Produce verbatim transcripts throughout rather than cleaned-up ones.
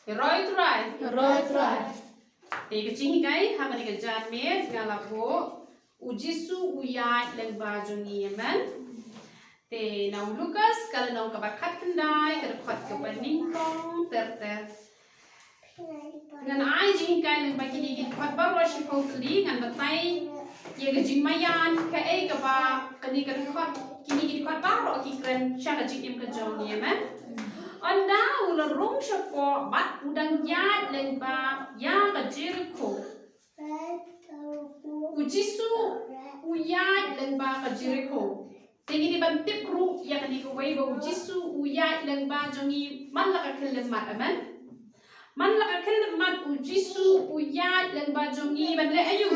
Roi Trai. Roi Trai. Te ka jinghikai ha kane ka janmiet nga la buh U Jisu u ïaid lyngba jong ngi, amen. Te na u Lukas ka lynnong kaba khatkhyndai ka dkhot kaba nyngkong ter ter. Ngan ai jinghikai lyngba kine ki dkhot baroh shiphew tylli, ngan batai ïa ka jingmaïan kaei kaba kane ka dkhot, kine ki dkhot baroh ki kren sha ka jingim ka jong ngi, amen. Ynda u la rung shapoh bad u dang ïaid lyngba ïa ka Jerikho. U Jisu u ïaid lyngba ka Jerikho. Te ngi dei ban tip ruh ïa kane kawei ba U Jisu u ïaid lyngba jong ngi man la ka khyllipmat, amen. Man la ka khyllipmat U Jisu u ïaid lyngba jong ngi ban leh aïu?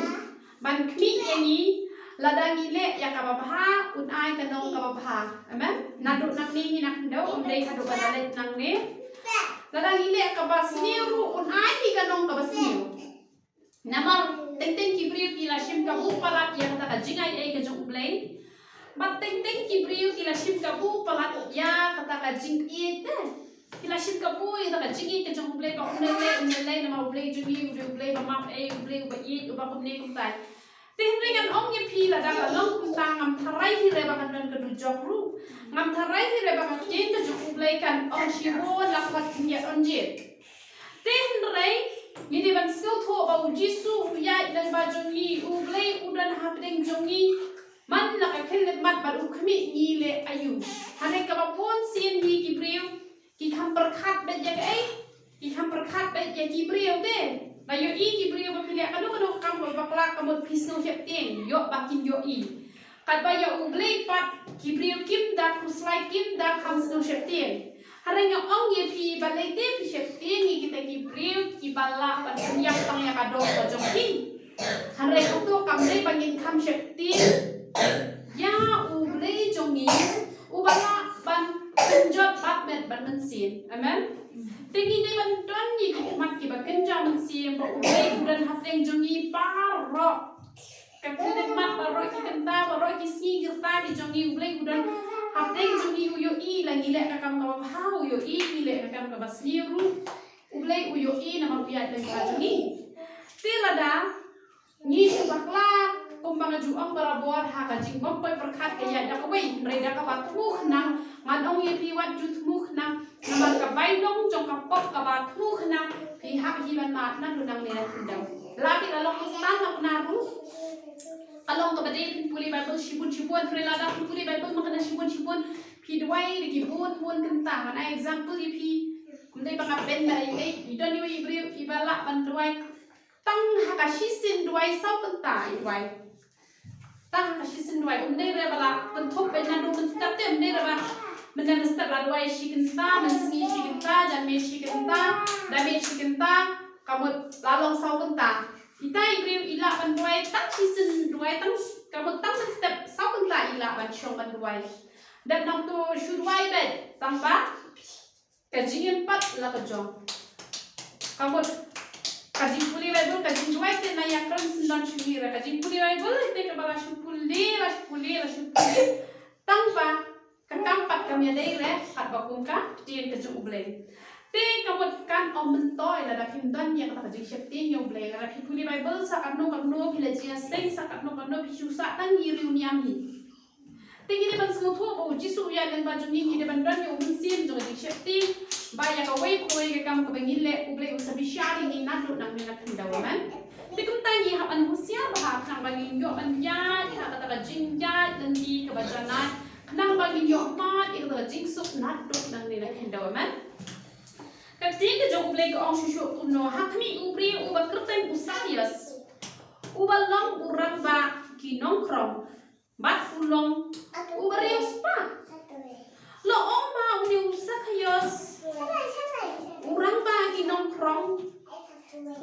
Ban khmih ïa ngi, lada ngi leh ïa kaba bha un ai ka nong kaba bha, amen. Naduh nangne ngi na khyndew, ym dei haduh ba la leit nangne. Lada ngi leh kaba sniew ruh un ai hi ka nong kaba sniew. Namar teng teng ki briew ki la shim kabu palat ïa kata ka jingaiei ka jong U Blei. Bad teng teng ki briew ki la shim kabu palat ïa kata ka jingïeit te. Ki la shim kabu ïa kata ka jingïeit ka jong U Blei ba um lei lei, um lei lei, namar U Blei jong ngi u dei U Blei ba map ei, U Blei uba ïeit, uba kumne kumtai. Te hynrei ngan ong ïa phi, lada ka long kumta ngam tharai hi re ba kan don ka dujok ruh. Ngam tharai hi re ba ka ktien ka jong U Blei kan ong shibun la khot khyndiat on jied. Te hynrei ngi dei ban sngewthuh ba U Jisu u ïaid lyngba jong ngi, U Blei u don hapdeng jong ngi. Man la ka khyllipmat bad u khmih, ngi leh aïu? Hynrei kaba bun sien ngi ki briew ki kham pyrkhat beit ïa kaei? Ki kham pyrkhat beit ïa ki briew te. Ba ïohi ki briew ba phi leh kano kano ka kam kaba bakla, ka mut phi sngew sheptieng, ïoh ba kin ïohi. Katba ïa U Blei pat ki briew kim da khuslai, kim da kham sngew sheptieng. Hynrei nga ong ïa phi, balei te phi sheptieng ïa kita ki briew kiba lah ban pynïap tang ïa ka doh ka jong phi? Hynrei hato kam dei ba ngin kham sheptieng ïa U Blei jong ngi, uba lah ban kynjot bad met bad mynsiem. Amen. Te ngi dei ban don ïa ki khmat kiba kynja mynsiem ba U Blei u don hapdeng jong ngi baroh. Ka khyllipmat, baroh ki kynta, baroh ki sngi ki rta ki jong ngi, U Blei u don hapdeng jong ngi, u ïohi la ngi leh ka kam kaba bha, u ïohi ngi leh ka kam kaba sniew ruh. U Blei u ïohi namar u ïaid lyngba jong ngi. Te lada ngi shu bakla, kumba nga ju ong barabor, ha ka jingmyntoi pyrkhat ka ïaid da kawei, hynrei da kaba thmu khnang, ngan ong ïa phi, wat ju thmu khnang. Namar ka bainong jong ka pop kaba thmu khnang, phi hap hi ban mad naduh nangne na khyndew. La phi la long Khristan na pynah ruh, ka long kaba dei phin pule Baibl shibun shibun, hynrei lada phi pule Baibl man ka na shibun shibun, phi duwai da ki bun bun kynta. Ngan ai example ïa phi, ym dei ba nga ben ba dei, dei, i don iwei i briew iba lah ban duwai tang ha ka shisien duwai saw kynta i duwai. Tang ha ka shisien duwai, ym dei re ba la kynthup beit naduh mynstep te, ym dei re ba mynne mynstep la duwai shi kynta, mynsngi shi kynta, janmiet shi kynta, damiet shi kynta, ka mut la long saw kynta. Ita i briew i lah ban duwai tang shisien duwai, tang, ka mut tang mynstep saw kynta i lah ban shong ban duwai. Dep nangto shu duwai beit, tang ba ka jingim pat la ka jong. Ka mut ka jingpule Baibl, ka jingduwai te na ïakren sngewdon shuh hi re. Ka jingpule Baibl te kaba la shu pule, la shu pule, la shu pule. Tang ba ka kam pat kam ïadei re, katba kum ka ktien ka jong U Blei. Te ka mut kan ym myntoi lada phim don ïa kata ka jingsheptieng ïa U Blei. Lada phi pule Baibl sa katno katno, phi la jingïaseng sa katno katno, phi shu sah tang ïa riewniam hi. Te ngi dei ban sngewthuh ba U Jisu u ïaid lyngba jong ngi, ngi dei ban don ïa u mynsiem jong ka jingsheptieng, ba ïa kawei pa kawei ka kam kaba ngin leh, U Blei u sa bishar ïa ngi naduh nangne na khyndew, amen. Te kumta ngi hap ban husiar bha khnang ba ngin ïoh ban ïaid ha kata ka jingïaid lynti kaba janai, khnang ba ngin ïoh mad ïa kata ka jingsuk naduh nangne na khyndew, amen. Ka ktien ka jong U Blei ka ong shuh shuh kumno, ha khmih, u briew uba kyrteng u Sakios, uba long u rangbah ki nongkhrong, bad u long u bariewspah. La ong ba une u Sakios u rangbah ki nongkhrong,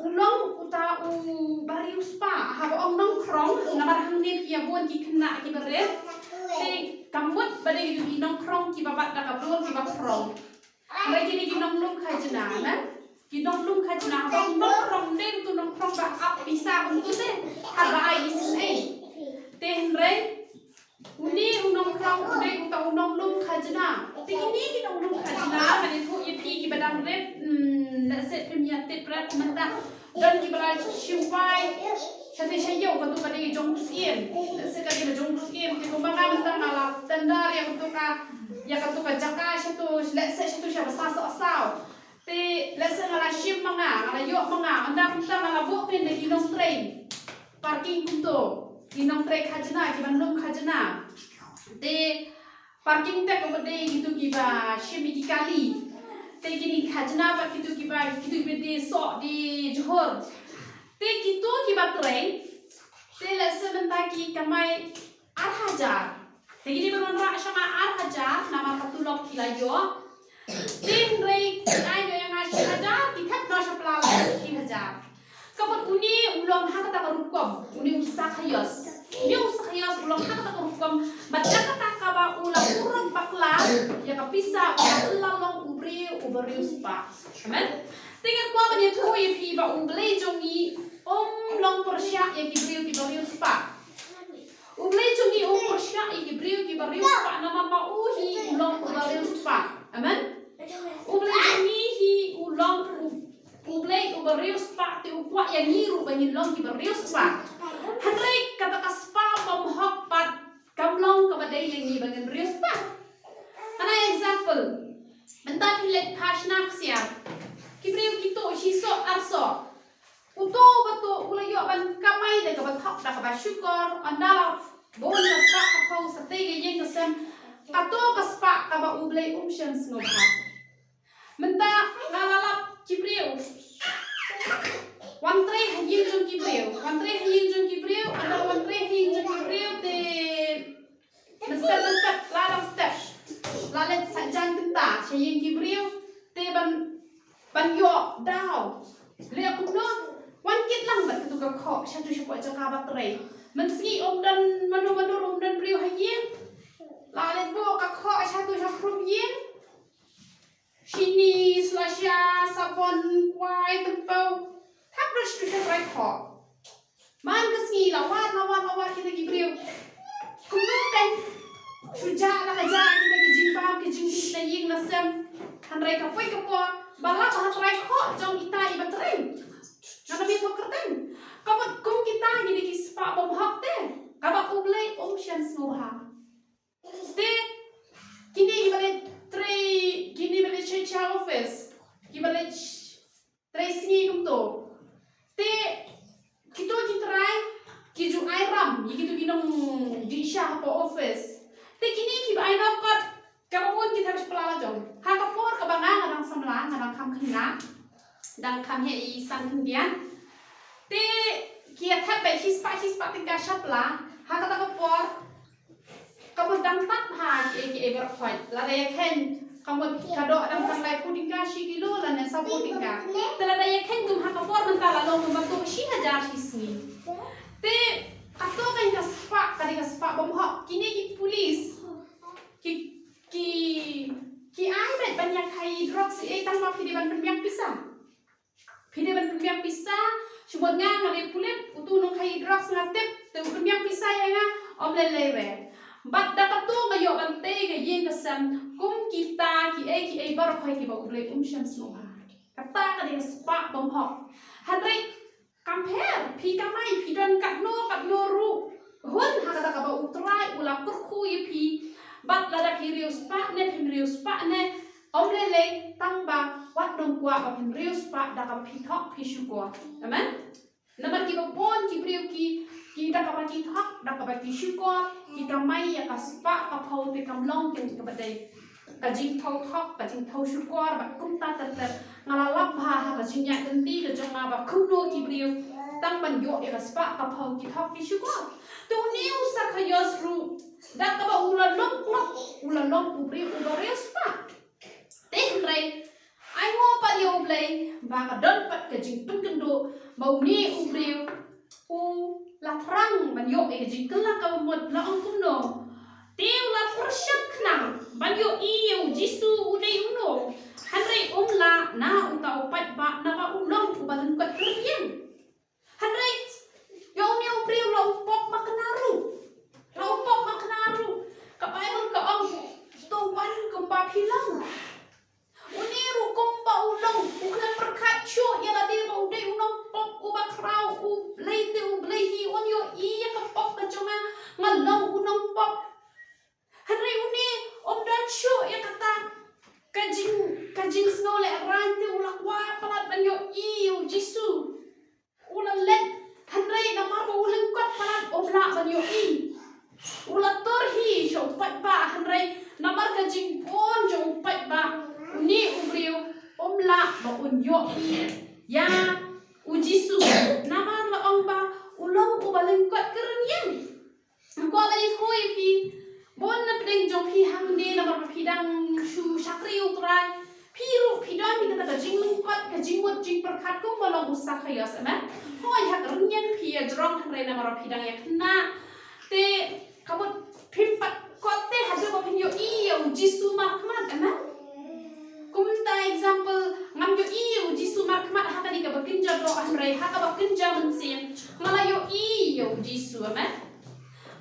u long uta u bariewspah. Haba ong nongkhrong, namar hangne ki ïa bun ki khynnah kiba rit. Te ka mut ba dei kito ki nongkhrong kiba bat da ka bor kiba khrong. Hynrei kine ki nonglum khajna, na? Ki nonglum khajna, haba ong nongkhrong, ym dei uto u nongkhrong ba ap pisa kumto te, haba ai isynei. Te hynrei une u nongkhrong u dei uta u nonglum khajna. Te kine ki nonglum khajna, ngan ïathuh ïa phi kiba dang rit, hmm, leh Set phi mia tip rep mynta. Don ki ba la shim wai. Sha te sha ïew katu ka dei jong u syiem. Set ka dei jong u syiem. Te kumba nga mynta nga la tender ïa katu ka, ïa katu ka jaka shatu, let's say shatu sha ba sa sa saw. Te let's say nga la shim ma nga, nga la ïoh ma nga, ynda mynta nga la buh pyn da ki nongtrei parking kumto. Ki nongtrei khajna, ki ban lum khajna. Te parking te kaba dei kitu kiba shim ïa ki kali. Te kine khajna pat kitu kiba, kitu kiba dei soh dei jhur. Te kitu kiba trei. Te let's say mynta ki kamai ar hajar. Te kine ba wanrah sha nga ar hajar namar ka tulop ki la ïoh. Te hynrei ki ai ïa nga shi hajar, ki thep noh sha pla la shi hajar. Ka mut une u long ha kata ka rukom, une u Sakhaios. Une u Sakhaios u long ha kata ka rukom, bad da kata kaba u la pynrung bakla ïa ka pisa, u la long u briew uba riewspah. Amen. Te ngan kwah ban ïathuh ïa phi ba U Blei jong ngi um long pyrshah ïa ki briew kiba riewspah. U Blei jong ngi um pyrshah ïa ki briew kiba riewspah namar ba u hi u long uba riewspah. Amen. U Blei jong ngi hi u long u, U Blei uba riewspah, te u kwah ïa ngi ruh ba ngin long kiba riewspah. Hynrei kata ka spah bymhok pat kam long kaba dei ïa ngi ba ngin riewspah. Hana example. Mynta phi leit phai shna ksiar. Ki briew ki tuh shi soh ar soh. Uto ba tuh u la ïoh ban kamai da kaba thok da kaba shukor, ynda la bun ka spah ka phew, sa tei ka ïing ka sem. Kato ka spah kaba U Blei um shym sngewbha. Mynta nga la lap ki briew. Wan trei ha ïing jong ki briew, wan trei ha ïing jong ki briew, ynda wan trei ha ïing jong ki briew te mynstep mynstep la dang step. La leit sa jang kynta sha ïing ki briew te ban, ban ïoh daw. Leh kumno? Wan kit lang bad katu ka khoh shatu sha ka jaka ba trei. Mynsngi um don mano mano, um don briew ha ïing. La leit buh ka khoh shatu sha khrum ïing. Shini, slasha, sabon, kwai, tympew. Hap ruh shatu sha trai khoh. Man ka sngi la wad, la wad, la wad kita ki briew. Kumno kan shu jah la ka jah kita ki jingbam ki jingdih na ïing na sem. Hynrei ka poi ka por ba la ba ha trai khoh jong ita iba trei. Nga la mih pok kyrteng. Ka mut kum kita ki dei ki spah bymhok te. Kaba U Blei um shym sngewbha. Te kine kiba leit trei, kine ba leit shai sha office, kiba leit trei sngi kumto. Te kito ki trai ki ju ai ram ïa kito ki nongdih sha hapoh office. Te kine kiba ai ram pat kaba bun ki thep sha pla la jong. Ha ka por kaba nga nga dang samla, nga dang kham khynnah, dang kham heh i san khyndiat. Te ki ïa thep beit shispah shispah tyngka sha pla. Ha kata ka por ka mut dang tad bha kiei kiei baroh khoit. Lada ïa kheiñ ka mut ka doh dang tang laiphew tyngka shi kilo lane sawphew tyngka. Te lada ïa kheiñ kum ha ka por mynta la long kumba tuh shi hajar shi sngi. Te kato kan ka spah, ka dei ka spah bymhok. Kine ki police ki, ki, ki ai beit ban ïa khaïi drugs ei tang ba phi dei ban pynbiang pisa. Phi dei ban pynbiang pisa, shu mut nga, nga dei pulit, utu u nongkhaïi drugs nga tip, te u pynbiang pisa ïa nga, ym lei lei re. Bad da kato nga ïoh ban tei ka ïing ka sem, kum kita kiei kiei baroh khoit kiba U Blei um shym sngewbha. Kata ka dei ka spah bymhok. Hynrei kam pher, phi kamai, phi don katno katno ruh hun ha kata kaba U Trai u la kyrkhu ïa phi. Bad lada phi riewspah ne phim riewspah ne, ym lei lei tang ba wat nym kwah ba phin riewspah da kaba phi thok phi shukor. Amen. Namar kiba bun ki briew ki, ki da kaba ki thok, da kaba ki shukor, ki kamai ïa ka spah ka phew te kam long kane kaba dei ka jingthew thok, ka jingthew shukor, bad kumta ter ter. Nga la lap bha ha ka jingïaid lynti ka jong nga ba kumno ki briew tang ban ïoh ïa ka spah ka phew ki thok ki shukor. Te une u Sakhaios ruh da kaba u la long klop, u la long u briew uba riewspah. Te hynrei ai nguh pat ïa U Blei ba ka don pat ka jingpynkynduh ba une u briew u la thrang ban ïoh ïa ka jingkylla kaba mut, la ong kumno. Te u la pyrshang khnang ban ïohi ïa U Jisu u dei uno. Hynrei um lah na uta u paidbah naba u long uba lyngkot kyrkieng. Hynrei ïa une u briew la u pop makna ruh. La u pop makna ruh. Ka Baibl ka ong, to wan kumba phi long. Une ruh kumba u long, u khlem pyrkhat Ka jingsngewlehraiñ te u la kwah palat ban ïohi ïa u Jisu. U la leit hynrei namar ba u lyngkot palat um lah ban ïohi. U la tur hi sha u paidbah hynrei namar ka jingbun jong u paidbah, une u briew um lah ba un ïohi ïa u Jisu. Namar la ong ba u long uba lyngkot ka rynïeng. Nga kwah ban ïathuh ïa phi, bun na pdeng jong phi hangne namar ba phi dang shu shakri U Trai. Phi ruh phi don ïa kata ka jinglyngkot, ka jingmut jingpyrkhat kumba long u Sakhaios, amen. Hooid, ha ka rynïeng phi ïa jrong hynrei namar ba phi dang ïa khynnah. Te ka mut phim pat kot te haduh ba phin ïohi ïa u Jisu markhmat, amen. Kumta example, ngam ïohi ïa u Jisu markhmat ha kane kaba kynja doh hynrei ha kaba kynja mynsiem nga la ïohi ïa u Jisu, amen.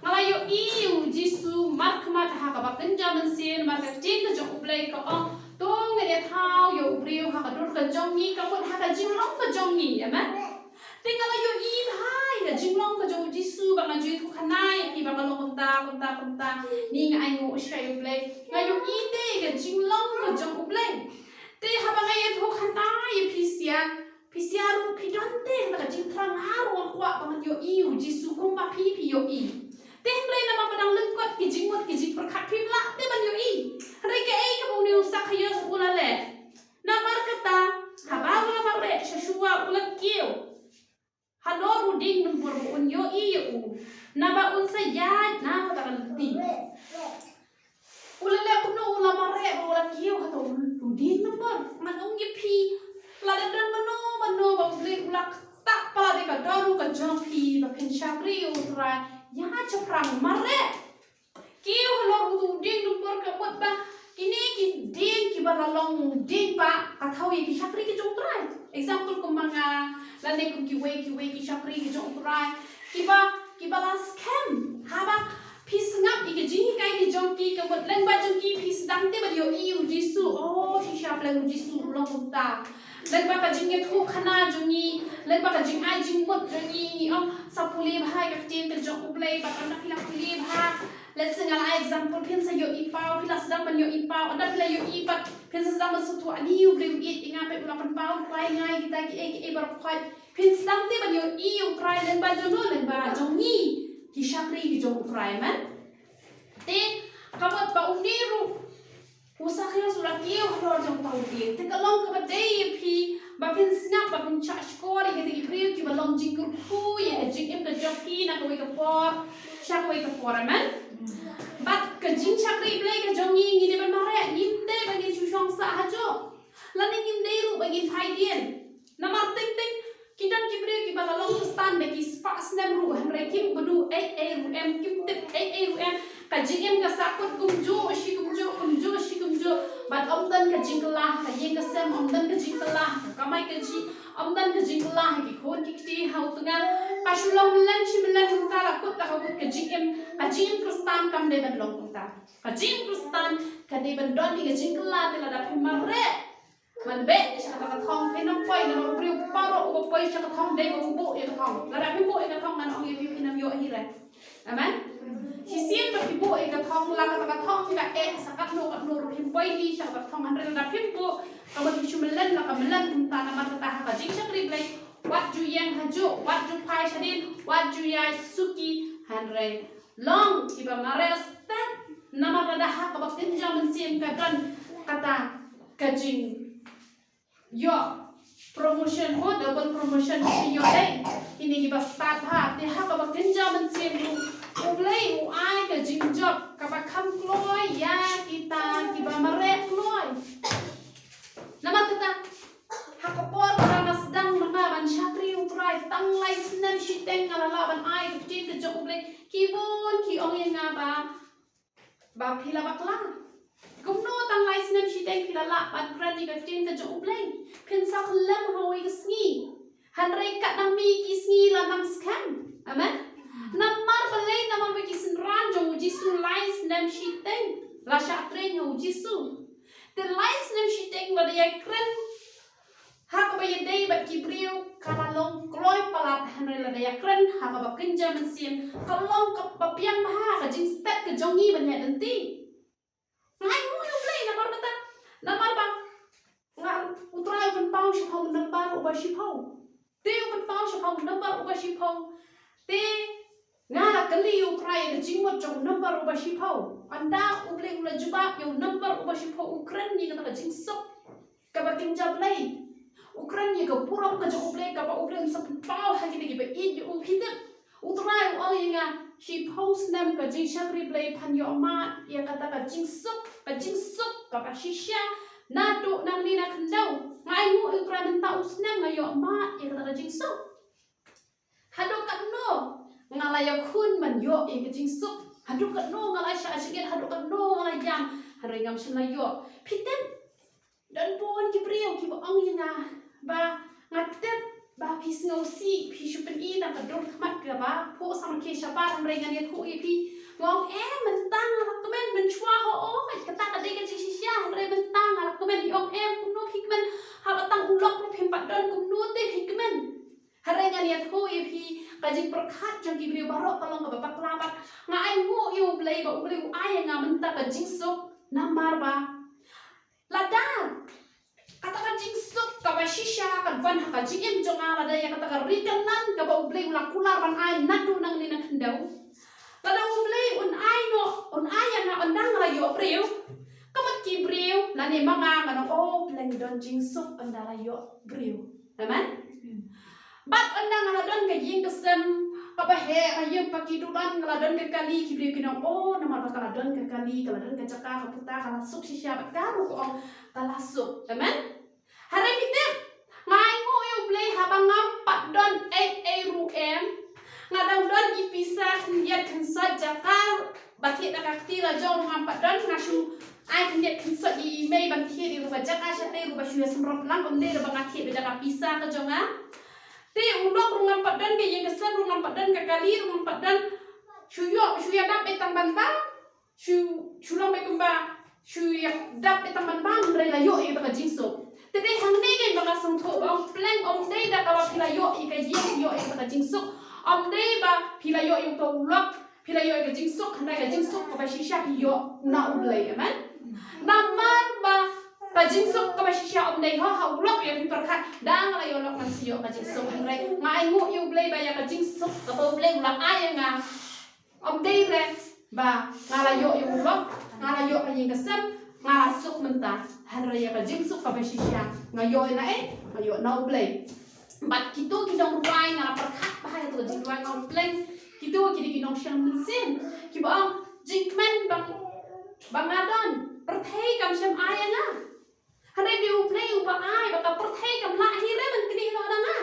Nga la ïohi ïa u Jisu markhmat ha kaba kynja mynsiem, namar ka ktien ka jong U Blei ka ong, to ngin ïathaw ïa u briew ha ka dur ka jong ngi, ka mut ha ka jinglong ka jong ngi, amen. Te nga la ïohi bha ïa ka jinglong ka jong u Jisu, ba nga ju ïathuh khana ïa phi ba ka long kumta, kumta, kumta. Ni nga ainguh sha U Blei. Nga ïohi te ïa ka jinglong ka jong U Blei. Te haba nga ïathuh khana ïa phi sha, phi sha ruh phi don te ka jingthrang, nga ruh nga kwah ba ngan ïohi ïa u Jisu kumba phi phi ïohi. Te hynrei namar ba dang lyngkot ki jingmut ki jingpyrkhat phim lah te ban ïohi. Hynrei kaei kaba une u Sakhaios u la leh? Namar kata, haba u la mareh sha shuwa u la kiew halor u dieng dumbur ba un ïohi ïa u, naba un sa ïaid na kata ka lynti. U la leh kumno? U la mareh bad u la kiew hato u dieng dumbur. Ngan ong ïa phi, lada don mano mano ba U Blei u la ktah palat ïa ka dohnud ka jong phi ba phin shakri ïa U Trai, ïaid shaphrang, mareh. Kiew halor u dieng dumbur ka mut ba kine ki dieng kiba la long dieng ba ka thaw ïa ki shakri ki jong U Trai. Example kumba nga lane kum kiwei kiwei ki shakri ki jong U Trai kiba, kiba la skhem. Haba phi sngap ïa ki jinghikai ki jong ki ka mut lyngba jong ki phi sdang te ban ïohi ïa u Jisu. Oh, shisha pleng u Jisu u long kumta. Lyngba ka jingïathuh khana jong ngi, lyngba ka jingai jingmut jong ngi, ngi ong sa pule bha ïa ka ktien ka jong U Blei, bad ynda phi la pule bha, let's say nga la ai example, phin sa ïohi paw, phi la sdang ban ïohi paw, ynda phi la ïohi pat phin sa sdang ban sngewthuh, ani U Blei u ïeit ïa nga, peit u la pynpaw, u pynpaw ïa nga ïa kita kiei kiei baroh khoit. Phin sdang te ban ïohi ïa U Trai lyngba jong no? Lyngba jong ngi ki shakri ki jong U Trai, amen. Te ka mut ba une ruh u Sakhaios u la kiew halor jong uta u dieng. Te ka long kaba dei ïa phi ba phin sngap, ba phin shah shkor ïa kita ki briew kiba long jingkyrkhu ïa ka jingim ka jong phi na kawei ka por sha kawei ka por, amen. Bad ka jingshakri Blei ka jong ngi, ngi dei ban mareh, ngim dei ban ngin shu shong sah hajuh. Lane ngim dei ruh ban ngin phai dien. Namar teng teng ki don ki briew kiba la long Khristan da ki spah snem ruh hynrei kim badu ei ei ruh em, kim tip ei ei ruh em. Ka jingim ka sahkut kumjuh shi kumjuh, kumjuh shi kumjuh. Bad ym don ka jingkylla ha ka ïing ka sem, ym don ka jingkylla ha ka kamai kajih, ym don ka jingkylla ha ki khun ki kti, ha u tnga. Ka shu long mlien shi mlien, kumta la kut la ka kut ka jingim. Ka jingim Khristan kam dei ban long kumta. Ka jingim Khristan ka dei ban don ïa ka jingkylla. Te lada phi mareh, man beh sha kata ka thong, phin ym poi, namar u briew baroh uba poi sha ka thong dei ba u buh ïa ka thong. Lada phim buh ïa ka thong, ngan ong ïa phi, phin ym ïoh hi re. Amen. Shisien ba phi buh ïa ka thong, la kata ka thong ka eh sa katno katno ruh, phim poi hi sha kata ka thong. Hynrei lada phim buh, kaba phi shu mlien la ka mlien. Kumta namar kata ha ka jingshakri Blei, wat ju ïeng hajuh, wat ju phai shadien, wat ju ïaid suki, hynrei long kiba mareh stet. Namar lada ha kaba kynja mynsiem ka don kata ka jingïoh promotion, ho, double promotion ki ïoh dei kine kiba stad bha. Te ha kaba kynja mynsiem ruh U Blei u ai ka jingjop kaba kham kloi ïa kita kiba mareh kloi. Namar kata ha ka por ba nga sdang ma nga ban shakri U Trai tang lai snem shiteng, nga la lah ban ai ka ktien ka jong U Blei. Ki bun ki ong ïa nga ba, ba phi la bakla. Kumno tang lai snem shiteng phi la lah ban kren ïa ka ktien ka jong U Blei? Phin sa khyllem ha kawei ka sngi. Hynrei katba mih ki sngi la nam skhem. Amen. Namar balei? Namar ba ki synran jong U Jisu lai snem shiteng la shah trei ha U Jisu. Te lai snem shiteng lada ïakren ha kaba ïadei bad ki briew ka la long kloi palat, hynrei lada ïakren ha kaba kynja mynsiem ka long kaba biang bha. Ka jingstet ka jong ngi ban ïaid lynti. Nga ainguh ïa U Blei namar kata, namar ba shiphew, nambar uba shiphew. Te u pynpaw shiphew, nambar uba shiphew. Te nga la kylli ïa U Trai ïa ka jingmut jong u nambar uba shiphew. Ynda U Blei u la jubab ïa u nambar uba shiphew, u kren ïa kata ka jingsuk kaba kynja blei. U kren ïa ka burom ka jong U Blei kaba U Blei un sa pynpaw ha kine kiba ïeit ïa u. Phi tip, U Trai u ong ïa nga, shiphew snem ka jingshakri Blei phan ïoh mad ïa kata ka jingsuk, ka jingsuk kaba shisha naduh nangne na khyndew. Nga ainguh ïa U Trai mynta u snem nga ïoh mad ïa kata ka jingsuk. Haduh katno nga la ïakhun ban ïoh ïa ka jingsuk? Haduh katno nga la shah shngit? Haduh katno nga la ïam? Hynrei ngam shym la ïoh. Phi tip, don bun ki briew kiba ong ïa nga ba, nga tip ba phi sngewsih, phi shu pyni tang ka dur khmat kaba phuh samrkhie shabar, hynrei ngan ïathuh ïa phi. Nga ong em, mynta nga la kmen, mynshuwa ho ong kata ka dei ka jingshisha, hynrei mynta nga la kmen. Ïa ong em, kumno phi kmen haba tang u lok ruh phim pat don, kumno te phi kmen? Hynrei ngan ïathuh ïa phi, ka jingpyrkhat jong ki briew baroh ka long kaba bakla bad nga ainguh ïa U Blei ba U Blei u ai ïa nga mynta ka jingsuk. Namar ba lada kata ka jingsuk kaba shisha ka wan ha ka jingim jong nga, lada ïa kata ka ri Kanaan kaba U Blei u la kular ban ai naduh nangne na khyndew, lada U Blei un ai noh, un ai ïa nga ynda nga la ïoh briew, ka mut ki briew lane ma nga ngan ong, oh, pleng don jingsuk ynda la ïoh briew. Amen. Bad ynda nga la don ka ïing ka sem kaba heh, nga ïeng pat ki dulan, nga la don ka kali, ki briew kin ong, oh, namar ba ka la don ka kali, ka la don ka jaka ka puta, ka la suk shisha, bad ka ruh ka ong ka la suk. Amen. Hynrei phi tip, nga ainguh ïa U Blei haba ngam pat don ei ei ruh em. Nga dang don i pisa khyndiat khynsoit, jaka ba thied da ka kti la jong ruh ngam pat don. Nga shu ai khyndiat khynsoit ïa i mei ban thied ïa ruh, ka jaka shatei ruh ba shu ïa symrop lang, ym dei ruh ba nga thied da ka pisa ka jong nga. Te u lok ruh ngam pat don, ka ïing ka sem ruh ngam pat don, ka kali ruh ngam pat don. Shu ïoh, shu ïa dap beit tang ban bam. Shu, shu long beit kumba shu ïa dap beit tang ban bam, hynrei la ïoh ïa kata ka jingsuk. Te dei hangne kein ba nga sngewthuh ba ym pleng, ym dei da kaba phi la ïoh ïa ka ïing, ïoh ïa kata ka jingsuk. Ym dei ba phi la ïoh ïa uto u lok phi la ïoh ïa ka jingsuk, hynrei ka jingsuk kaba shisha phi ïoh na U Blei. Amen. Namar ba ka jingsuk kaba shisha ym dei ho ha u lok, ïa phi pyrkhat, da nga la ïoh lok ngan sa ïoh ka jingsuk, hynrei nga ainguh ïa U Blei ba ïa ka jingsuk kaba U Blei u la ai ïa nga, ym dei re ba nga la ïoh ïa u lok, nga la ïoh ka ïing ka sem, nga la suk mynta. Hynrei ïa ka jingsuk kaba shisha nga ïoh ïa na, eh, nga ïoh na U Blei. Bad kito ki nongrwai, nga la pyrkhat bha ïa kato ka jingrwai, nga ong pleng kito ki dei ki nongshang mynsiem kiba ong, jingkmen ba, ba nga don, pyrthei kam shym ai ïa nga. Hynrei dei U Blei uba ai, ba ka pyrthei kam lah hi re ban knieh noh na nga.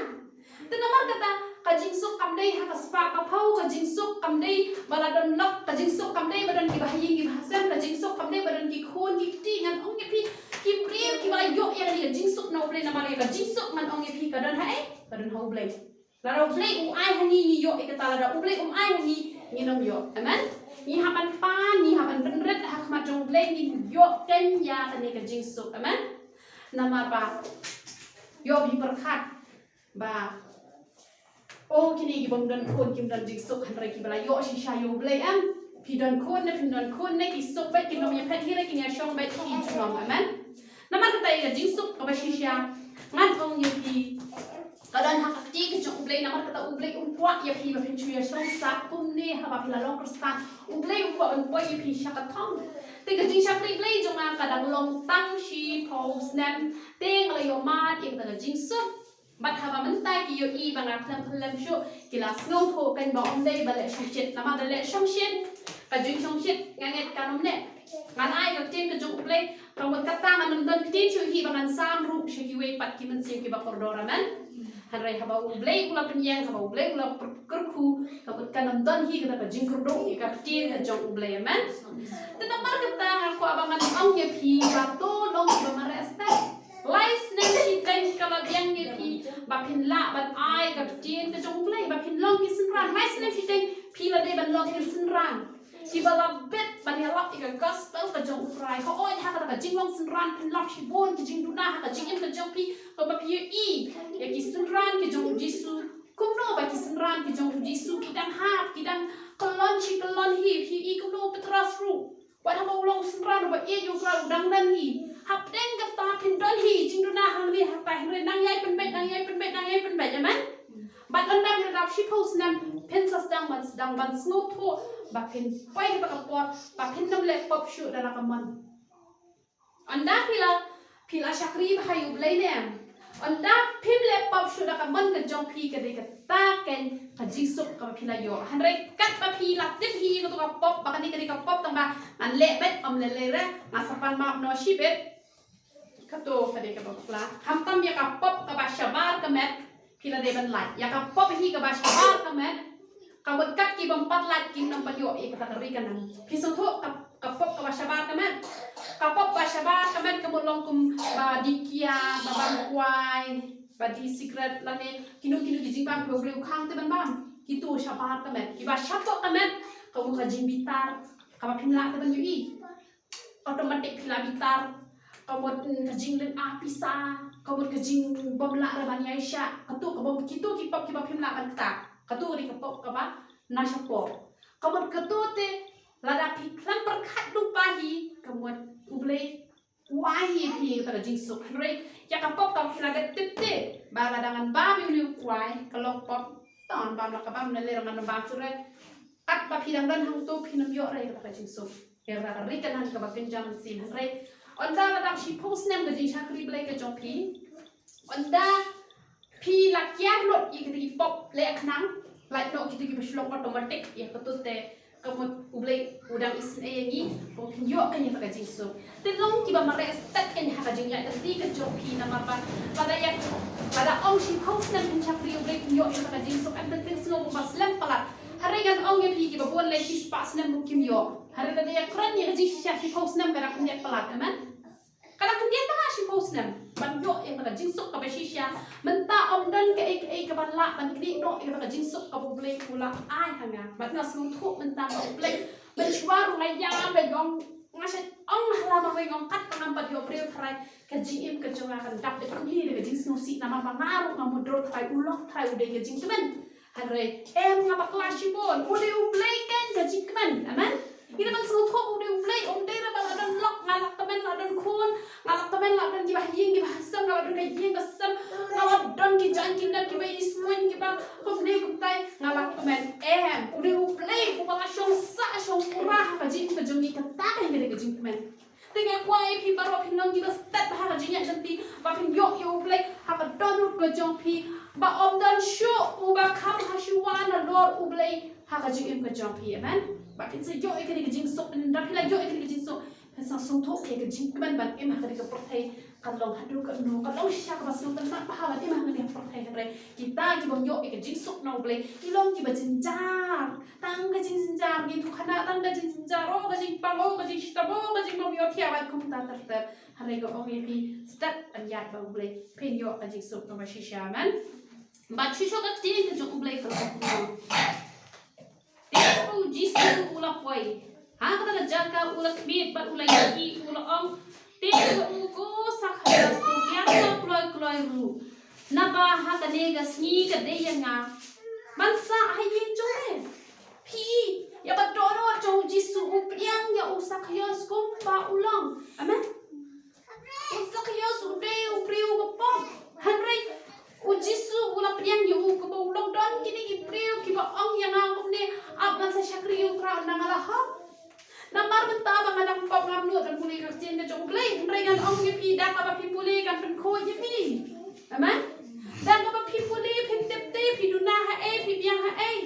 Te namar kata, ka jingsuk kam dei ha ka spah ka phew, ka jingsuk kam dei ba la don lok, ka jingsuk kam dei ba don kiba ha ïing kiba ha sem, ka jingsuk kam dei ba don ki khun ki kti. Ngan ong ïa phi, ki briew kiba ïoh ïa ka jingsuk na U Blei, namar ïa ka jingsuk, ngan ong ïa phi, ka don ha ei? Ka don ha U Blei. Lada U Blei u ai ha ngi, ngi ïoh ïa kata, lada U Blei um ai ha ngi, ngin ym ïoh. Amen. Ngi hap ban pan, ngi hap ban pynrit ha khmat jong U Blei, ngin ïoh kein ïa kane ka jingsuk. Amen. Namar ba ïoh phi pyrkhat ba, oh, kine ki bym don khun kim don jingsuk, hynrei kiba la ïoh shisha ïa U Blei, em. Phi don khun ne phim don khun ne, ki suk beit, kin ym ïa phet hi re, kin ïa shong beit ki junom. Amen. Namar kata ïa ka jingsuk kaba shisha, ngan ong ïa phi, ka don ha ka kti ka jong U Blei, namar kata U Blei um kwah ïa phi ba phin shu ïa shong sah kumne haba phi la long Khristan. U Blei um kwah ban poi ïa phi sha ka thong. Te ka jingshakri Blei jong nga ka dang long tang shiphew snem, te nga la ïoh mad ïa kata ka jingsuk. Bad haba mynta ki ïohi ba nga khlem khlem shuh, ki la sngewthuh kein ba ym dei ba leh shongshit, namar da leh shongshit, ka jingshongshit nga ngeit kan ym neh. Ngan ai ka ktien ka jong U Blei, ka mut kata ngan ym don ktien shuh hi ba ngan sam ruh sha kiwei pat ki mynsiem kiba kordor. Amen. Hynrei haba U Blei u la pynïeng, haba U Blei u la pyr-, kyrkhu, ka mut kan ym don hi kata ka jingkyrduh ïa ka ktien ka jong U Blei. Amen. Te namar kata nga kwah ba ngan ong ïa phi ba to long kiba mareh step. Lai snem shiteng ka la biang ïa phi ba phin lah ban ai ka ktien ka jong U Blei, ba phin long ki synran. Lai snem shiteng phi la dei ban long ki synran kiba la bit ban ïalap ïa ka gospel ka jong U Trai. Hooid, ha kata ka jinglong synran phin lap shibun ki jingduna ha ka jingim ka jong phi, kaba phi ïohi ïa ki synran ki jong U Jisu. Kumno ba ki synran ki jong U Jisu ki dang hap, ki dang kyllon shi kyllon hi, phi ïohi kumno u Petros ruh. Wat haba u long u synran uba ïeit ïa U Trai u dang don hi. Hapdeng kata phin don hi jingduna hangne ha kata Hynrei nang ïai pynbeit, nang ïai pynbeit, nang ïai pynbeit, amen. Bad ynda phi la dap shiphew snem, phin sa sdang ban sdang ban sngewthuh ba phin poi kata ka por ba phin nym leh pop shuh da la ka mon. Ynda phi la, phi la shakri bha ïa U Blei ne em? Ynda phim leh pop shuh da ka mon ka jong phi, ka dei kata kein ka jingsuk kaba phi la ïoh. Hynrei katba phi la tip hi ïa kato ka pop ba kane ka dei ka pop tang ba ngan leh beit, ym lei lei re, nga sa pan map noh shibit. Kato ka dei kaba pla. Khamtam ïa ka pop kaba shabar ka met phi la dei ban lait. Ïa ka pop hi kaba shabar ka met, ka mut kat ki bym pat lait kim nang pat ïoh ïa kata ka ri ka nam. Phi sngewthuh, ka, ka pop kaba shabar ka met. Ka pop ba shabar ka met ka mut long kum ba die kia, ba bam kwai, ba die sikret lane kino kino ki jingbam kiba U Blei u khang te ban bam. Kito shabar ka met. Kiba shapoh ka met ka mut ka jingbitar kaba phim lah te ban ïohi. Automatic phi la bitar. Ka mut, mm, ka jinglynga pisa, ka mut ka jingbymlah re ban ïaishah. Kato ka bym, kito ki pop kiba phim lah ban ktah. Kato ka dei ka pop kaba na shapoh. Ka mut kato te lada phi khlem pyrkhat lypa hi, ka mut U Blei u ai hi ïa phi kata ka jingsuk. Hynrei ïa ka pop kaba phi la dep tip te ba lada ngan bam ïa une u kwai ka long pop, to ngan bam la ka bam, ne lei ruh ngan bam shuh re. Katba phi dang don hangto phin ym ïoh re kata ka jingsuk. Ïa kata ka ri Kanaan kaba kynja mynsiem. Hynrei ynda la dap shiphew snem ka jingshakri Blei ka jong phi, ynda phi la kiar lut ïa kito ki pop leh khnang, lait noh kito kiba shu long automatic, ïa kato te ka mut U Blei u dang isynei ïa ngi ba phin ïoh kein ïa kata ka jingsuk. Te long kiba mareh stet kein ha ka jingïaid lynti ka jong phi namar ba lada ïa, lada ong shiphew snem phin shakri U Blei phin ïoh ïa kata ka jingsuk, em, te phin sngew kumba slem palat. Hynrei ngan ong ïa phi, kiba bun lei shispah snem ruh kim ïoh. Hynrei lada ïa kren ïa ka jingshisha shiphew snem ka dang khyndiat palat, amen. Ka dang khyndiat palat shiphew snem ban ïoh ïa kata ka jingsuk kaba shisha. Mynta ym don kaei kaei kaba lah ban khmih noh ïa kata ka jingsuk kaba U Blei u la ai ha nga. Bad nga sngewthuh mynta ba U Blei, mynshuwa ruh nga ïam, nga ong, nga shait ong ha la marwei, nga ong katba ngam pat ïoh briew tharai, ka jingim ka jong nga kan dap beit kumne da ka jingsngewsih namar ba nga ruh nga mutdur tharai u lok tharai u dei ka jingkmen. Hynrei em, nga bakla shibun, u dei U Blei kein ka jingkmen. Amen. Ngi dei ban sngewthuh u dei U Blei, um dei re ba la don lok, nga la kmen la don khun, nga la kmen la don kiba ha ïing kiba ha sem, nga la don ka ïing ka sem, nga la don ki jaiñ ki nep kiba iskuin kiba kumne kumtai, nga la kmen. Em, u dei U Blei uba la shong sah shong pura ha ka jingim ka jong ngi, kata kein ka dei ka jingkmen. Te nga kwah ïa phi baroh phin long kiba stet bha ha ka jingïaid lynti ba phin ïoh ïa U Blei ha ka dohnud ka jong phi, ba ym don shuh uba kham ha shuwa nalor U Blei ha ka jingim ka jong phi. Amen. Ba phin sa ïoh ïa kane ka jingsuk, ynda phi la ïoh ïa kane ka jingsuk phin sa sngewthuh ïa ka jingkmen ban im ha kane ka pyrthei. Kan long haduh katno, kan long shisha kaba sngewtynnat bha ban im ha kane ka pyrthei, hynrei kita ki bym ïoh ïa ka jingsuk na U Blei ki long kiba jynjar. Tang ka jingjynjar, ngi tu khana tang ka jingjynjar, oh ka jingpang, oh ka jingshitom, oh ka jingbym ïohthiah bad kumta ter ter. Hynrei nga ong ïa phi, stet ban ïaid bad U Blei phin ïoh ka jingsuk kaba shisha, amen. Bad shisha ka ktien ka jong U Blei ka ong kumno. Te ba u Jisu u la poi ha kata ka jaka, u la khmied bad u la ïaid, u la ong, te ba u, ko Sakhaios, to hiar noh kloi kloi ruh, naba ha kane ka sngi ka dei ïa nga ban sah ha ïing jong me. Phi, ïa ka dohnud jong u Jisu u pdiang ïa u Sakhaios kumba u long. Amen. U Sakhaios u dei u briew ba pop. Hynrei u Jisu u la pdiang ïa u kumba u long. Don kine ki briew kiba ong ïa nga kumne, ap ngan sa shakri ïa U Trai ynda nga la hok. Namar mynta ba nga dang pop ngam nud ban pule ka ktien ka jong U Blei. Hynrei ngan ong ïa phi, da kaba phi pule kan pynkhuid ïa phi. Amen. Da kaba phi pule, phin tip te, phi duna haei, phi biang haei.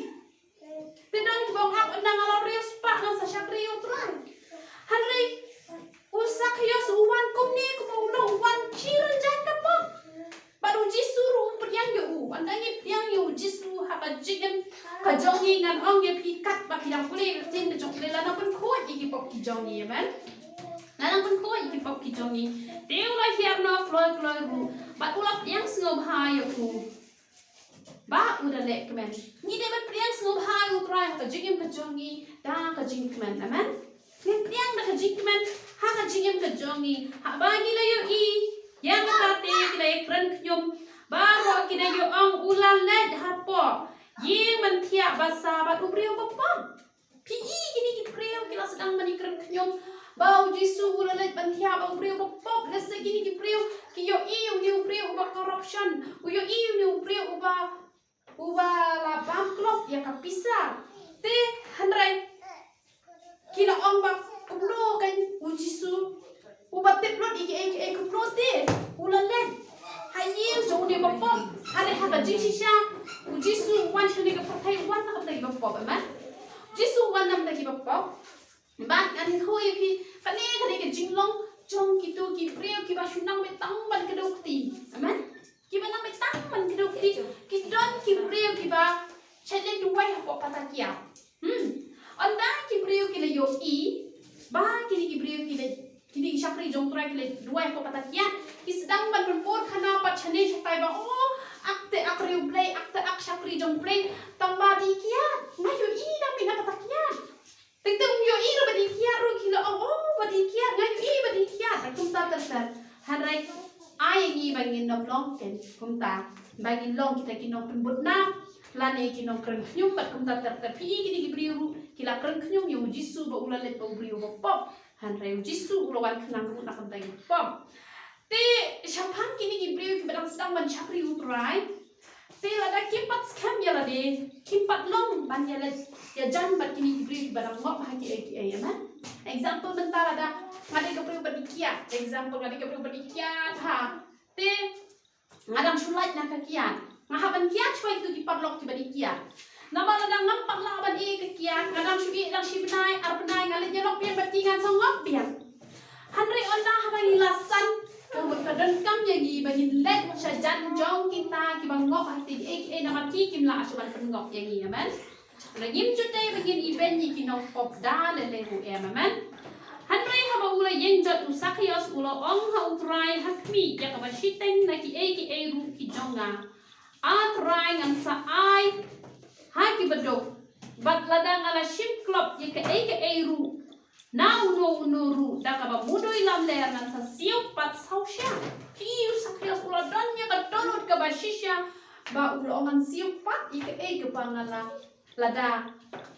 Te don kiba ong, ap ynda nga la riewspah ngan sa shakri ïa U Trai. Hynrei u Sakhaios u wan kumne kumba u long, u wan shi rynjang ka pop. Bad u Jisu ruh u pdiang ïa u. Ynda ngi pdiang ïa u Jisu ha ka jingim ka jong ngi, ngan ong ïa phi, katba phi dang pule ka ktien ka jong U Blei, la nang pynkhuid ïa ki pop ki jong ngi, amen. La nang pynkhuid ïa ki pop ki jong ngi. Te u la hiar noh kloi kloi ruh bad u la pdiang sngewbha ïa u ba u da leh kmen. Ngi dei ban pdiang sngewbha ïa U Trai ha ka jingim ka jong ngi da ka jingkmen. Amen. Ngin pdiang da ka jingkmen ha ka jingim ka jong ngi. Haba ngi la ïohi ïa kata te ki la ïakren khñium. Baroh ki da ïa ong, u la leit hapoh ïing ban thiah basa bad u briew ba pop. Phi i kine ki briew ki la sdang ban ïakren khñium ba u Jisu u la leit ban thiah bad u briew ba pop. Lehse kine ki briew ki ïohi ïa u briew ba corruption, u ïohi une u briew uba, uba la bam klop ïa ka pisa. Te hynrei ki la ong ba kumno kan u Jisu uba tip lut ïa kiei kiei kumno te u la leit ha ïing jong une ba pop. Hynrei ha ka jingshisha u Jisu u wan sha kane ka pyrthei, u wan na ka bynta kiba pop, amen. U Jisu u wan na ka bynta kiba pop. Bad ngan ïathuh ïa phi, kane ka dei ka jinglong jong kito ki briew kiba shu nang beit tang ban kdew kti. Amen. Kiba nang beit tang ban kdew kti, ki don ki briew kiba shait leit duwai hapoh pata kiad. Hmm. Ynda ki briew ki la ïohi ba kine ki briew ki la, kine ki shakri jong U Trai ki la duwai hapoh pata kiad, ki sdang ban pynpur khana pat shane shatai ba, oh, ak te ak riewblei, ak te ak shakri jong U Blei, tang ba dih kiad. Nga ïohi da mih na pata kiad. Teng teng ym ïohi ruh ba dih kiad ruh ki la ong, oh, ba dih kiad, nga ïohi ba dih kiad. Bad kumta ter ter. Hynrei ai ïa ngi ba ngin ym long ken kumta, ba ngin long kita ki nongpynbud nam lane ki nongkren khñium bad kumta ter ter. Phi i kine ki briew ruh ki la kren khñium ïa u Jisu ba u la leit ba u briew ba pop. Hynrei u Jisu u la wan khnang ruh na ka bynta ki ba pop. Te shaphang kine ki briew kiba dang sdang ban shakri U Trai, te lada kim pat skhem ïa lade, kim pat long ban ïaleit ïajan bad kine ki briew kiba dang ngop ha kiei kiei, amen. Example mynta lada nga dei ka briew ba dih kiad, example nga dei ka briew ba dih kiad ha. Te nga dang shu lait na ka kiad, nga hap ban kiad shuwa ïa kito ki paralok kiba dih kiad. Namar lada ngam pat lah ban ïeh ïa ka kiad, nga dang shu ïeh dang shi bnai ar bnai, nga leit ïalok biang bad ki, ngan sa ngop biang. Hynrei ynda haba ngi la san, ka mut ka donkam ïa ngi ba ngin leit shajan jong kita kiba ngop ha kiei kiei namar ki kim lah shuh ban pynngop ïa ngi, amen. Hynrei ngim ju dei ba ngin ibeiñ ïa ki nongpop da lei lei ruh em, amen. Hynrei haba u la ïeng jot u Sakhaios u la ong ha U Trai ha khmih ïa kaba shiteng na kiei kiei ruh ki jong nga. A Trai, ngan sa ai ha kiba duk. Bad lada nga la shim klop ïa kaei kaei ruh na uno uno ruh da kaba mudui lamler, ngan sa siew pat saw shyiap. Phi i u Sakhaios u la don ïa ka dohnud kaba shisha ba u la ong ngan siew pat ïa kaei kaba nga la, lada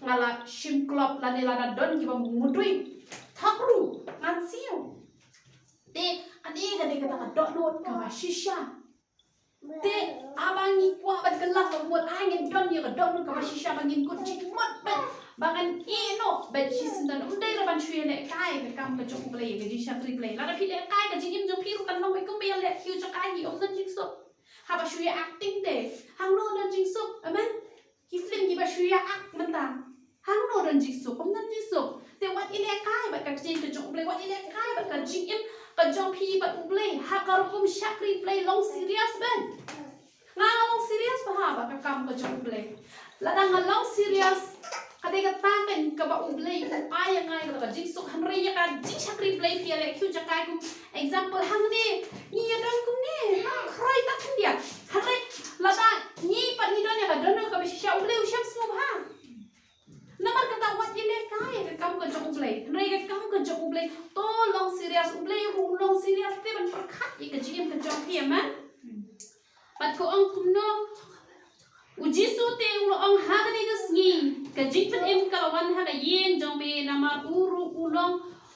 nga la shim klop lane lada don kiba mudui thok ruh ngan siew. Te kane ka dei kata ka dohnud kaba shisha. Te haba ngi kwah ban kylla ka mut, ai ngin don ïa ka dohnud kaba shisha ba ngin kut jingmut bad ba ngan ïeh noh bad shisyndon, ym dei ruh ban shu ïalehkai ka kam ka jong U Blei, ka jingshakri Blei. Lada phi lehkai ka jingim jong phi ruh kan long beit kumba ïaleh khiew jaka hi, ym don jingsuk. Haba shu ïa acting te hangno don jingsuk, amen. Ki film kiba shu ïa act mynta, hangno don jingsuk? Ym don jingsuk. Te wat ïalehkai bad ka ktien ka jong U Blei, wat ïalehkai bad ka jingim ka jong phi bad U Blei. Ha ka rukom shakri Blei long serious bad. Nga nga long serious bha ha bad ka kam ka jong U Blei. Lada nga long serious, ka dei kata keiñ kaba U Blei u ai ïa nga ïa ka jingsuk, hynrei ïa ka jingshakri Blei phi ïaleh khiew jaka kum example hangne. Ngi ïa don kumne, nang khroi ta khyndiat. Hynrei lada ngi pat ngi don ïa ka dohnud kaba shisha, U Blei u shem sngewbha. Namar kata wat ïalehkai ïa ka kam ka jong U Blei. Hynrei ka kam ka jong U Blei to long serious, U Blei ruh u long serious te ban pyrkhat ïa ka jingim ka jong phi, amen. Bad ka ong kumno? U Jisu te u la ong ha kane ka sngi ka jingpynim ka la wan ha ka ïing jong me namar u ruh u long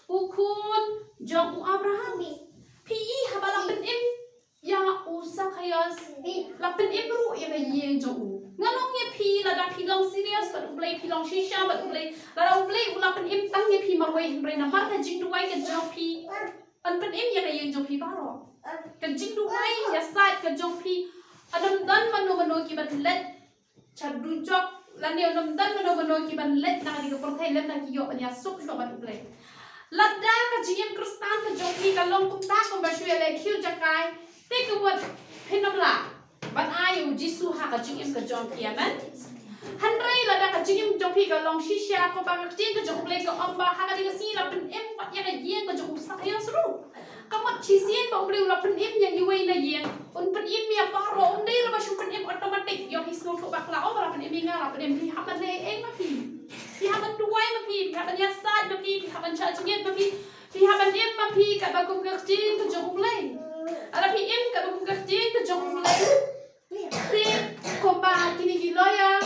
u khun jong u Abraham. Phi i haba la pynim ïa u Sakhaios, la pynim ruh ïa ka ïing jong u. Nga ong ïa phi, lada phi long serious bad U Blei, phi long shisha bad U Blei, lada U Blei u la pynim tang ïa phi marwei hynrei namar ka jingduwai ka jong phi, yn pynim ïa ka ïing jong phi baroh. Ka jingduwai ïasaid ka jong phi, ym don mano mano ki ban leit sha dujok lane ym don mano mano ki ban leit na kane ka pyrthei lem da ki ïoh ban ïasuk shuwa bad U Blei. Lada ka jingim Khristan ka jong phi ka long kumta kumba shu ïaleh khiew jaka, te ka mut phin ym lah ban ai ïa u Jisu ha ka jingim ka jong phi, amen. Hynrei lada ka jingim jong phi ka long shisha kumba ka ktien ka jong U Blei ka ong ba ha kane ka sngi la pynim pat ïa ka ïing ka jong u Sakhaios ruh. Ka mut shisien ba U Blei u la pynim ïa iwei na ïing, un pynim ïa baroh, un dei ruh ba shu pynim automatic. Ïoh phi sngewthuh bakla, oh, ba la pynim ïa nga, la pynim, phi hap ban leh ei ma phi. Phi hap ban duwai ma phi, phi hap ban ïasaid ma phi, phi hap ban shah jingit ma phi. Phi hap ban im ma phi katba kum ka ktien ka jong U Blei. Lada phi im katba kum ka ktien ka jong U Blei, te kumba kine ki lawyer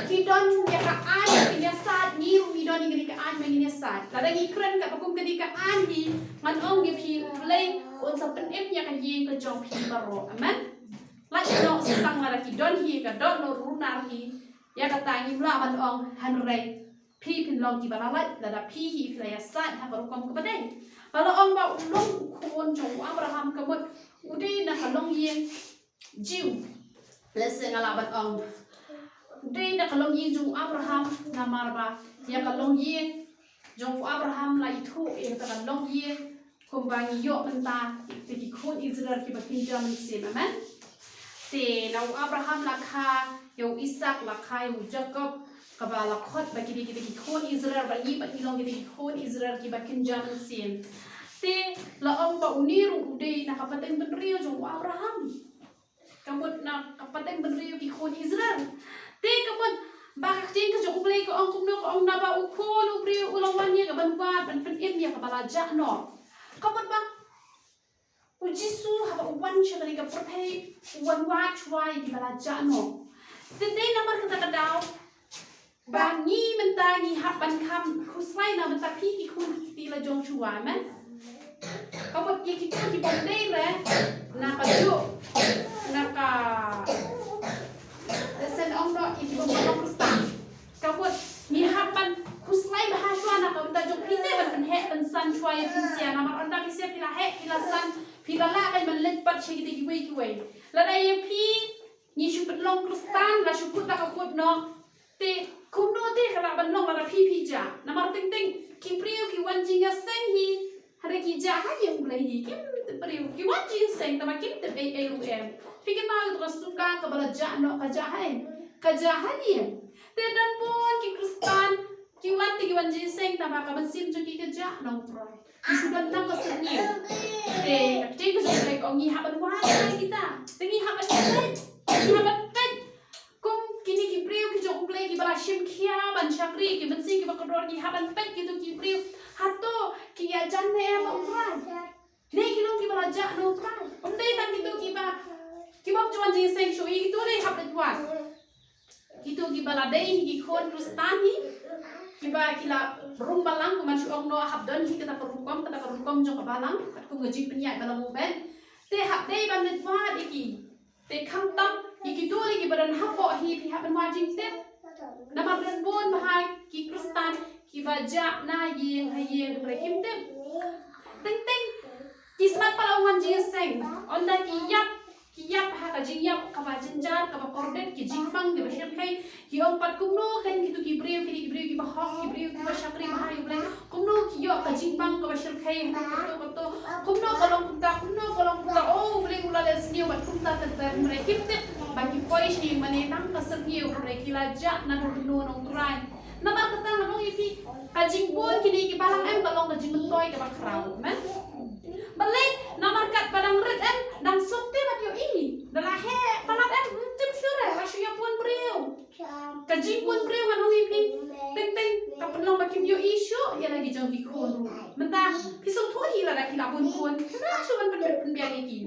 ki don ïa ka aiñ ba kin ïasaid, ngi ruh ngi don ïa kane ka aiñ ba ngin ïasaid. Lada ngi kren katba kum kane ka aiñ hi, nga Ong ïa phi, U Blei un sa pynim ïa ka ïing ka jong phi baroh. Amen. Lait noh sa tang lada ki don hi ka dohnud runar hi, ïa kata ngim lah ban ong, hynrei phi phin long kiba la lait lada phi hi phi la ïasaid ha ka rukom kaba dei. Ba la ong ba u long u khun jong u Abraham, ka mut u dei na ka longïing Jiw. Lehse nga lah ban ong, u dei na ka longïing jong u Abraham, namar ba ïa ka longïing jong u Abraham la ithuh ïa kata ka longïing kumba ngi ïoh mynta, te ki khun Israel kiba kynja mynsiem. Amen. Te na u Abraham la kha ïa u Isak, la kha ïa u Jakob, kaba la khot ba ki dei kita ki khun Israel, ba ngi pat ngi long kita ki khun Israel kiba kynja mynsiem. Te la ong ba une ruh u dei na ka pateng bynriew jong u Abraham. Ka mut na ka pateng bynriew ki khun Israel. Te ka mut ba ka ktien ka jong U Blei ka ong kumno, ka ong, naba u Khun u briew u la wan ïa ka ban wad ban pynim ïa kaba la jah noh. Ka mut ba u Jisu haba u wan sha kane ka pyrthei u wan wad shuwa ïa kiba la jah noh. Te dei namar kata ka daw ba ngi mynta ngi hap ban kham khuslai na bynta phi ki khun ki kti la jong shuwa, amen. Ka mut ïa kito kiba dei re na ka juk, na ka, lehse ong noh ïa kiba ym long Khristan. Ka mut ngi hap ban khuslai bha shuwa na ka bynta jong phi te ban pynheh pynsan shuwa ïa phi sha, namar ynda phi sha phi la heh phi la san phi la lah ban leit pat sha kita kiwei kiwei. Lada ïa phi ngi shu pynlong Khristan la shu kut la ka kut noh. Te kumno te ka lah ban long lada phi phi jah? Namar teng teng ki briew ki wan jingïaseng hi, hynrei ki jah ha ïing U Blei hi, kim tip briew, ki wan jingïaseng tangba kim tip ei ei ruh em. Phi kynmaw ïa ka suka kaba la jah noh, ka jah ha ei? Ka jah ha ïing. Te don bun ki Khristan ki wan te ki wan jingïaseng tangba ka mynsiem jong ki ka jah na U Trai. Ki shu don tang ka syrngiew. Te ka ktien ka jong U Blei ka ong ngi hap ban wad ïa kita. Te ngi hap ban peit, ngi hap ban peit kum kine ki briew ki jong U Blei kiba la shim khia ban shakri, ki mynsiem kiba kordor, ngi hap ban peit kito ki briew hato ki ïajan ne em ha U Trai, ne ki long kiba la jah na U Trai. Ym dei tang kito kiba, kibym ju wan jingïaseng shuh, ïa kito lei hap ban wad. Kito kiba la dei hi ki khun Khristan hi, kiba ki la rung balang, kumba shu ong noh, hap don hi kata ka rukom, kata ka rukom jong ka balang, katkum ka jingpynïaid balang u Ben. Te hap dei ban leit wad ïa ki. Te khamtam ïa kito lei kiba don hapoh hi phi hap ban wad jingtip. Namar don bun bha ki Khristan kiba jah na ïing ha ïing hynrei kim tip. Teng teng ki smat pat la wan jingïaseng, ynda ki ïap, ki ïap ha ka jingïap kaba jynjar, kaba kordit, ki jingpang kiba shyrkhei. Ki ong pat kumno kein kito ki briew, kine ki briew kiba hok, ki briew kiba shakri bha ïa U Blei, kumno ki ïoh ka jingpang kaba shyrkhei, kumno kato, kumno ka long kumta, kumno ka long kumta. O U Blei u la leh sniew bad kumta ter ter, hynrei kim tip ba ki poi sha ïing mane tang ka syrngiew, hynrei ki la jah na ka kynnoh na U Trai. Namar kata nga ong ïa phi, ka jingbun kine ki balang em ka long ka jingmyntoi kaba khraw, amen. Balei? Namar katba dang rit em, dang suk te ban ïohi. Da la heh palat em, ym tip shuh re, la shu ïa bun briew. Ka jingbun briew ngan ong ïa phi, teng teng ka pynlong ba kim ïohi shuh ïa la ki jong ki khun ruh. Mynta phi sngewthuh hi lada ki la bun khun, la shu ban pynbiang ïa ki.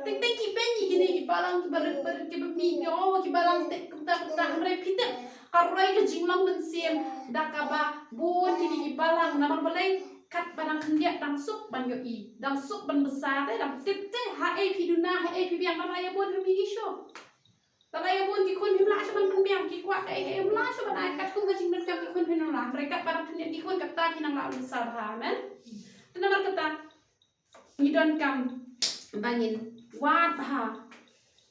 Teng teng ki beiñ ïa kine ki balang kiba rit ba rit kiba mih, ïoh ki balang te kumta kumta, hynrei phi tip ka roi ka jinglong mynsiem da kaba bun kine ki balang. Namar balei? Katba dang khyndiat dang suk ban ïohi, dang suk ban bsa te, dang tip te, haei phi duna, haei phi biang, kam la ïa bun ha mi ki shuh. Lada ïa bun ki khun phim lah shuh ban pynbiang, ki kwah kaei kaei phim lah shuh ban ai, katkum ka jingdonkam ki khun phin ym lah. Hynrei katba dang khyndiat ki khun kata phi nang lah ban bsa bha, amen. Te namar kata ngi donkam ba ngin wad bha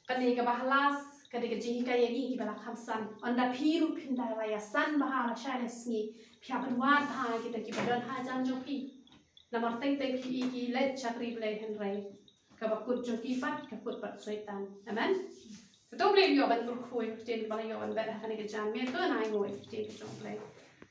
kane kaba ha las, kane ka jinghikai ïa ngi kiba la kham san. Ynda phi ruh phin da la ïasan bha la shai la sngi, phi hap ban wad bha kita kiba don hajan jong phi. Namar teng teng phi i ki leit shakri Blei, hynrei kaba kut jong ki pat ka kut pat Soitan. Amen. Te to Blei ïoh ban kyrkhu ïa ka ktien ba la ïoh ban bet ha kane ka janmiet, to ngin ai nguh ïa ka ktien ka jong Blei.